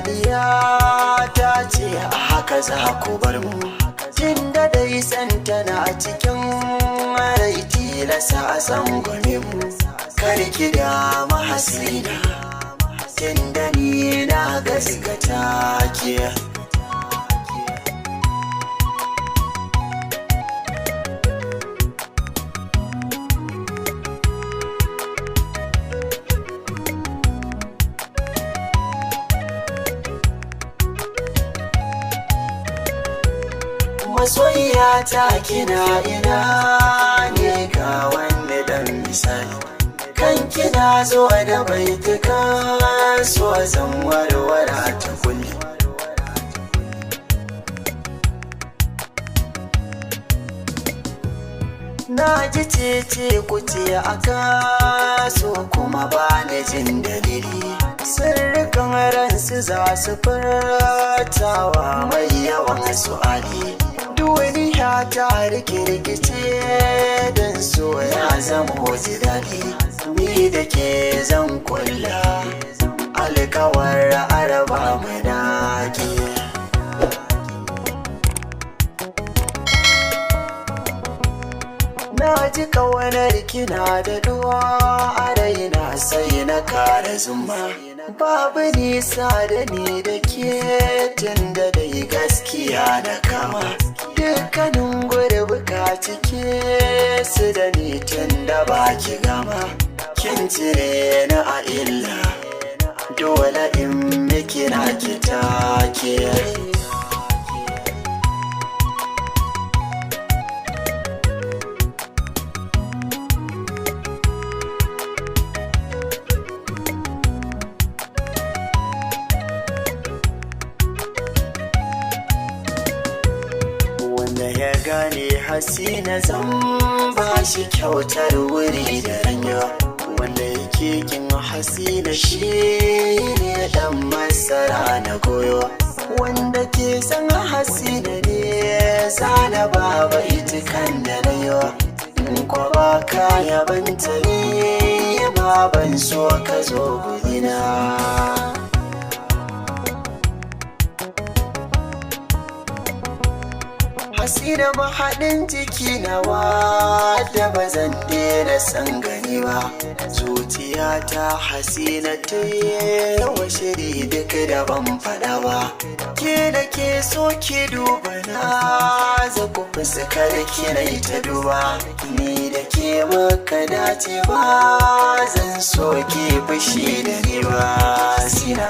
Hasina diya ta ce a haka za ku bar mu. Tun da dai san tana cikin rai, tilasa a san gwame mu. Karki da mahasina, tun da ni na gasgata ke. Masoyiya ta, kina ina ne? Ga wani dan misali kan kina zo da baituka, so zan warwara ta kulli. Na ji cece kuce a kaso, kuma ba ni jin dalili. Sirrikan ransu za su furtawa mai yawan su'ali. Duniya ta rikirkice don so ya zama daɗi. Ni da ke zan kulla alkawar araba mu daki. Na ji kawanar kina da duwa a raina, sai na kara zuma. Babu nisa da ni da ke, tun da dai gaskiya na kama. Dukkanin gurbuka cike su da ni, tun da baki gama. Kin cire na a illa, dole in miki na ki take. Wanda ya gane Hasina, zan ba shi kyautar wuri da ranya. Wanda yake kin Hasina shi ne dan masara na goyo. Wanda ke san Hasina ne zana baba itikan da na yo. In ko ba ka yabanta ne ma, ban so ka zo gudina. Hasina mahaɗin jiki nawa da ba zan daina san gani ba. Zuciyata Hasina ta yawa shiri duk da ban faɗa ba. Ke da ke so ke duba na za ku fuskar ki na ta duba. Ni da ke maka dace ba, zan so ki fushi da ni ba. Hasina.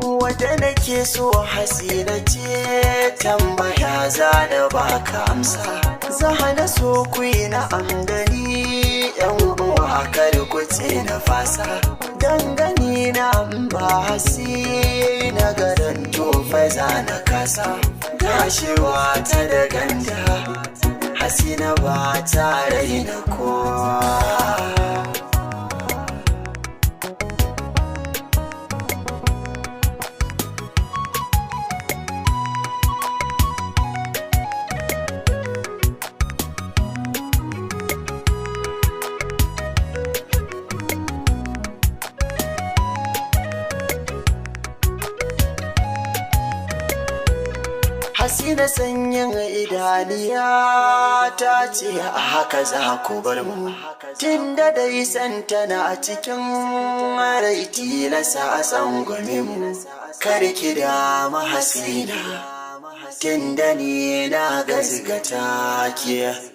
Wadda nake so Hasina ce, tambaya za na baka amsa. Zahana so ku yi na amdani, yan uwa kar ku ce na fasa. Dangane na ba Hasina garan tofa za na kasa. Gashiwa ta da ganda, Hasina ba ta raina kowa. Hasina sanyin idaniya ta ce a haka za ku bar mu. Tun da dai san tana cikin rai, tilasa a san gwame mu. Karki da mahasina, tun da ni na gazgata ke.